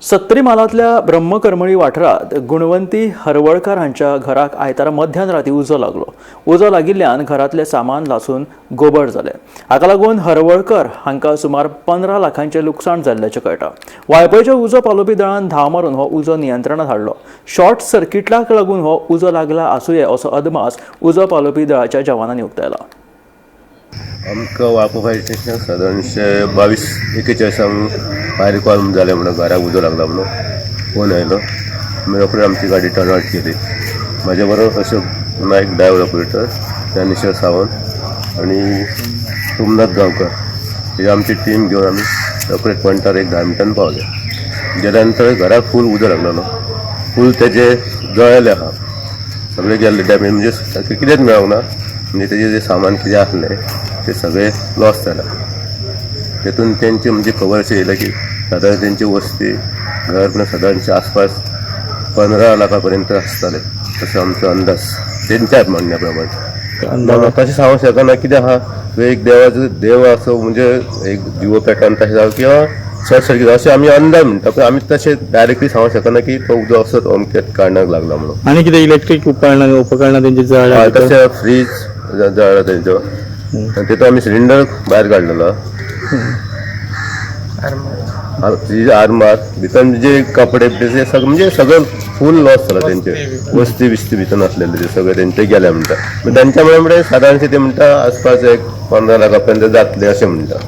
सत्तरी म्हालांतल्या ब्रह्मकरमळी वाठारांत गुणवंती हरवळकार हांच्या घराक आयतारा मध्यान राती उजो लागलो. उजो लागिल्ल्यान घरांतलें सामान लासून गोबर जालें. हाका लागून हरवळकर हांकां सुमार 15 लाखांचें लुकसाण जाल्ल्याचें कळटा. वाळपयच्या उजो पालोवपी दळान धांव मारून हो उजो नियंत्रणात हाडलो. शॉर्ट सर्किटाक लागून हो उजो लागला आसुये असो अदमास उजो पालोवपी दळाच्या जवानांनी उक्तायला. आमकां वाळपय फायर स्टेशनाक सादारणशे 22:41 फायर कॉल जालें म्हणून, घराक उजो लागला म्हणून फोन आयलो. आमी रोखडी आमची गाडी टर्न आवट केली. म्हाज्या बरोबर अशोक नायक ड्रायव्हर ऑपरेटर, ज्ञानेश्वर सावंत आनी सोमनाथ गांवकर ही आमची टीम घेवन आमी रोखडे पॉयंटार एक 10 मिनटान पावले. गेल्या नंतर घराक फूल उजो लागलेलो, फूल तेजे जळ्ळेले आहा, सगळे गेल्ले डॅमेज, म्हणजे सारकें कितेंच मेळोंक ना. म्हणजे तेजें जें सामान कितें आसलें तें सगळें लॉस जालां. तेतून तेंची म्हणजे खबर अशी येयल्या की सादारण तेंची वस्ती घर म्हणून सादारणचे आसपास 15 लाखा पर्यंत आसताले, तसो आमचो अंदाज तेंच्या म्हणण्या प्रमाणे. अंदाज तशें सांगूंक शकना, कितें आहा, एक देवाचो देव असो, म्हणजे एक जिवो पेटोवन तशें जावं किंवा शॉर्ट सर्कीट अशें आमी अंदाज म्हणटा, पूण आमी तशें डायरेक्टली सांगूंक शकना की तो उजो असोच अमक्याच कारणाक लागला म्हणून. आणि कितें इलेक्ट्रीक उपकरणां उपकरणां तेंची जळ्ळ्या हय, भितर? तशें फ्रीज जळ्ळा तेंचो आनी तेतून आमी सिलिंडर भायर काडलेलो. फ्रीज आरमार भितर जे कपडे बिपडे सगळे, म्हणजे सगळं फूल लॉस जाला. तेंचे वस्ती बिस्ती भितर आसलेले ते सगळे तेंचे गेले म्हणटा. तेंच्या म्हणजे सादारणशे ते म्हणटा आसपास एक 15 लाखा पर्यंत जातले अशें म्हणटा.